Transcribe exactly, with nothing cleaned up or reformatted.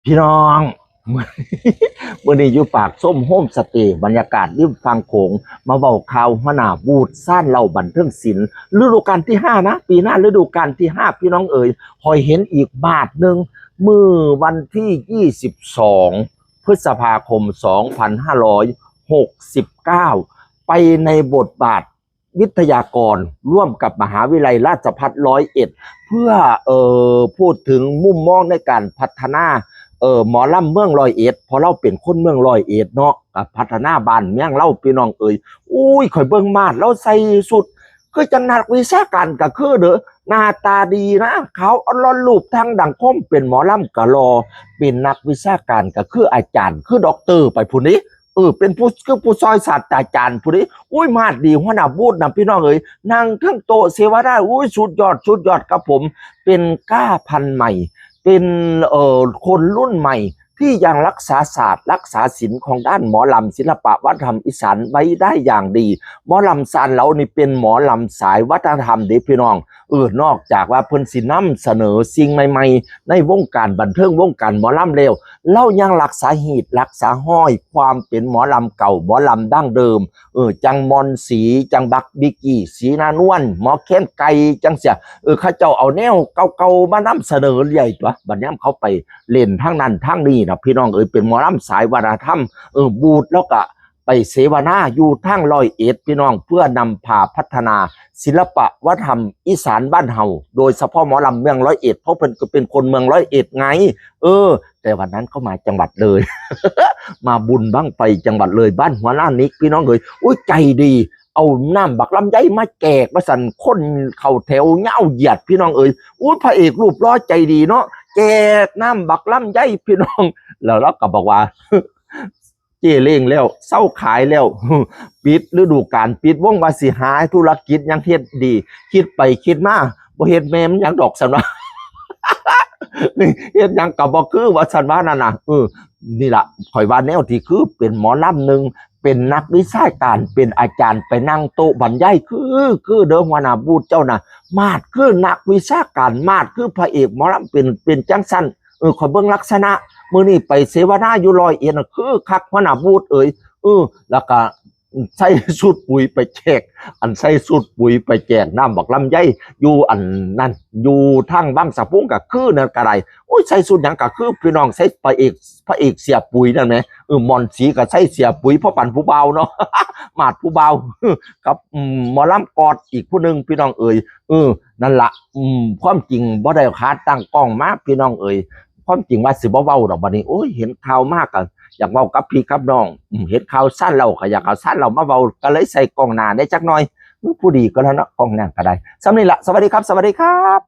พี่น้อง มื้อนี้อยู่ปากส้มโฮมสเตย์ บรรยากาศริมฝั่งโขง มาเว้าข่าวหัวหน้าบูธซ่านเหล้าบันเทิงศิลป์ ฤดูกาลที่ห้านะ ปีหน้าฤดูกาลที่ห้า พี่น้องเอ๋ย ข่อยเห็นอีกบาทหนึ่ง มื้อวันที่ยี่สิบสอง พฤษภาคม สองพันห้าร้อยหกสิบเก้า ไปในบทบาท วิทยากรร่วมกับมหาวิทยาลัยราชภัฏร้อยเอ็ด เพื่อ เอ่อ พูดถึงมุมมองในการพัฒนา เอ่อ หมอลำเมืองร้อยเอ็ด เพราะเราเป็นคนเมืองร้อยเอ็ดเนาะ ก็พัฒนาบ้านเมืองเรา พี่น้องเอ๋ย อุ้ย ข่อยเบิ่งมาดเราใส่ชุด คือจังนักวิชาการก็คือเด้อ หน้าตาดีนะ ขาวอ่อนล่อน รูปทางดังคม เป็นหมอลำก็หล่อ เป็นนักวิชาการก็คืออาจารย์ คือด็อกเตอร์ไปพู้นนี้ เออ เป็นผู้ คือผู้ซอยศาสตราจารย์พู้นนี้ อุ้ย มาดดี หัวหน้าบูธนะพี่น้องเอ๋ย นั่งเทิงโต๊ะเสวนา อุ้ย สุดยอด สุดยอดครับผม เป็นก้าพันธุ์ใหม่ เป็น เอ่อ คนรุ่นใหม่ ที่ยังรักษาศาสตร์ รักษาศิลป์ของด้านหมอลำ ศิลปะวัฒนธรรมอีสานไว้ได้อย่างดี หมอลำซ่านเหล้านี่เป็นหมอลำสายวัฒนธรรมเด้พี่น้อง เออ นอกจากว่าเพิ่นสินำเสนอสิ่งใหม่ๆ ในวงการบันเทิง วงการหมอลำแล้ว ลาวยังรักษาฮีต รักษาฮอยความเป็นหมอลำเก่า หมอลำดั้งเดิม เออ จั่งม่อนศรี จั่งบักบิกกี้ ศรีนานวล หมอแคนไก่ จั่งซี้ เออ เขาเจ้าเอาแนวเก่าๆ มานำเสนอเรื่อยตั๊ว บัดยามเขาไปเล่นทางนั้นทางนี้นะพี่น้องเอ๋ย เป็นหมอลำสายวัฒนธรรม เออ บูธลาวก็ไปเสวนาอยู่ทางร้อยเอ็ด พี่น้อง เพื่อนำพาพัฒนาศิลปะวัฒนธรรมอีสานบ้านเฮา โดยเฉพาะหมอลำเมืองร้อยเอ็ด เพราะเพิ่นก็เป็นคนเมืองร้อยเอ็ดไง เออ แต่วันนั้นก็มาจังหวัดเลย มาบุญบั้งไฟจังหวัดเลย บ้านหัวหน้านิก พี่น้องเอ๋ย อุ้ย ใจดี เอาน้ำบักลำไยมาแจก ว่าซั่น คนเข้าแถวยาวเหยียด พี่น้องเอ๋ย อุ้ย พระเอกรูปหล่อใจดีเนาะ แจกน้ำบักลำไย พี่น้อง แล้วลาวก็บอกว่า เจ๊เล้งแล้ว เซาขายแล้ว ปิดฤดูกาล ปิดวง ว่าสิหาธุรกิจหยังเฮ็ดดี คิดไปคิดมา บ่เฮ็ดแม่นหยังดอก ซั่นว่า เฮ็ดหยังก็บ่คือ ว่าซั่นว่านั่นน่ะ เออ นี่ล่ะ ข่อยว่าแนวที่คือเป็นหมอลำหนึ่ง เป็นนักวิชาการ เป็นอาจารย์ ไปนั่งโต๊ะบรรยาย คือ คือเด้อ หัวหน้าบูธเจ้าน่ะ มาดคือนักวิชาการ มาดคือพระเอกหมอลำ เป็น เป็นจั่งซั่น เออ ข่อยเบิ่งลักษณะ มื้อนี้ไปเสวนาอยู่ร้อยเอ็ดน่ะ คือคัก หัวหน้าบูธเอ๋ย เออ แล้วก็ใส่ชุดปุ๋ยไปแจก อันใส่ชุดปุ๋ยไปแจกน้ำบักลำไย อยู่อันนั่น อยู่ทางบางสะพุงก็คือนั่นก็ได้ โอ้ย ใส่ชุดหยังก็คือ พี่น้อง ใส่พระเอก พระเอกเสียปุ๋ยนั่นแหม เออ ม่อนศรีก็ใส่เสียปุ๋ย เพราะปานผู้บ่าวเนาะ มาดผู้บ่าว กับ อืม หมอลำกอดอีกผู้หนึ่ง พี่น้องเอ๋ย เออ นั่นละ อืม ความจริงบ่ได้ขาตั้งกล้องมา พี่น้องเอ๋ย ความจริงว่าสิบ่เว้าดอกบัดนี้ โอ้ย เห็นข่าวมากก็อยากเว้ากับพี่กับน้อง อืม เห็นข่าวซ่านเหล้าก็อยากเอาซ่านเหล้ามาเว้า ก็เลยใส่กล้องหน้าได้จักหน่อย อืม ผู้ดีก็แล้วเนาะ กล้องหน้าก็ได้ ส่ำนี้ละ สวัสดีครับ สวัสดีครับ